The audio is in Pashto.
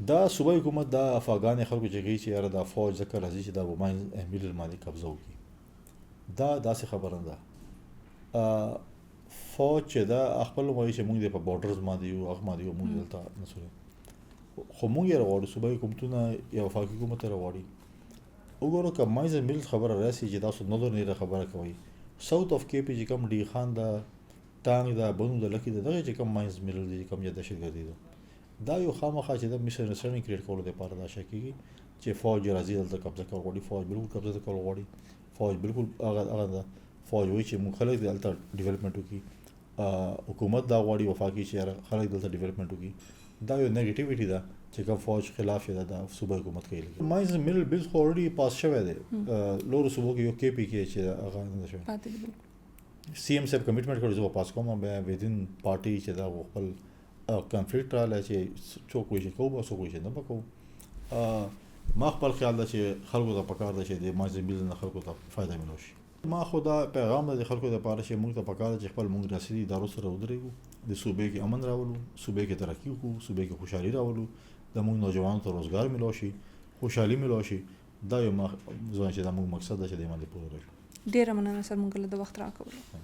دا صوبایي حکومت دا افغان خلکو چې کوي چې یاره دا فوج ځکه راځي چې دا به ماینز ملل باندې قبضه وکړي، دا داسې خبره نه ده. فوج چې دا خپل وایي چې موږ په بارډرز باندې یو، هغه باندې یو، موږ دلته نه سوري، خو موږ یې غواړو، صوبایي حکومتونه یا وفاقي حکومت یې غواړي. وګورو که ماینز ملل خبره راسي چې تاسو نظر نه خبره کوي، ساوت اف کې پی چې کوم ډي خان دا، ټانګ دا، بنو د لکه دغه چې کوم ماینز ملل دي، کوم دهشتګردي ده، دا یو خامخا چې د مس انډرسټینډینګ کریټ کولو لپاره دا شي کیږي چې فوج راځي دلته قبضه کول غواړي. فوج بالکل قبضه کول غواړي؟ فوج بالکل هغه هغه ده. فوج وایي چې موږ خلک دلته ډیولپمنټ وکړي. حکومت دا غواړي وفاقي چې خلک دلته ډیولپمنټ وکړي. دا یو نیگیټیویټي ده چې کوم فوج خلاف ده د صوبه حکومت کوي. ماینز مل بل خو اورېډي پاس شوی دی لورو صوبو کې، یو کې پی کې چې هغه نه شوی. پاتې دی بالکل. سی ایم صاحب کمیټمنټ کړی، زه پاس کوم. بیا ودین پارټي چې دا خپل کنفلیکټ راغلی چې څوک وایي چې کوو به، څوک وایي چې نه به کوو. ما خپل خیال ده چې خلکو ته پکار ده چې د ماینز مل نه خلکو ته فایده ملو شي. ما خو دا پیغام ده د خلکو لپاره چې موږ ته پکار ده چې خپل موږ ریاستي ادارو سره ودرېږو، د صوبې کې امن راولو، صوبې کې ترقي وکړو، صوبې کې خوشحالي راولو، د موږ نوجوانو ته روزګار ملو شي، خوشحالي ملو شي. دا یو ما ځوان چې دا موږ مقصد ده چې د باندې پوره شو. ډیره مننه سر، مونږ له د وخت راکولو.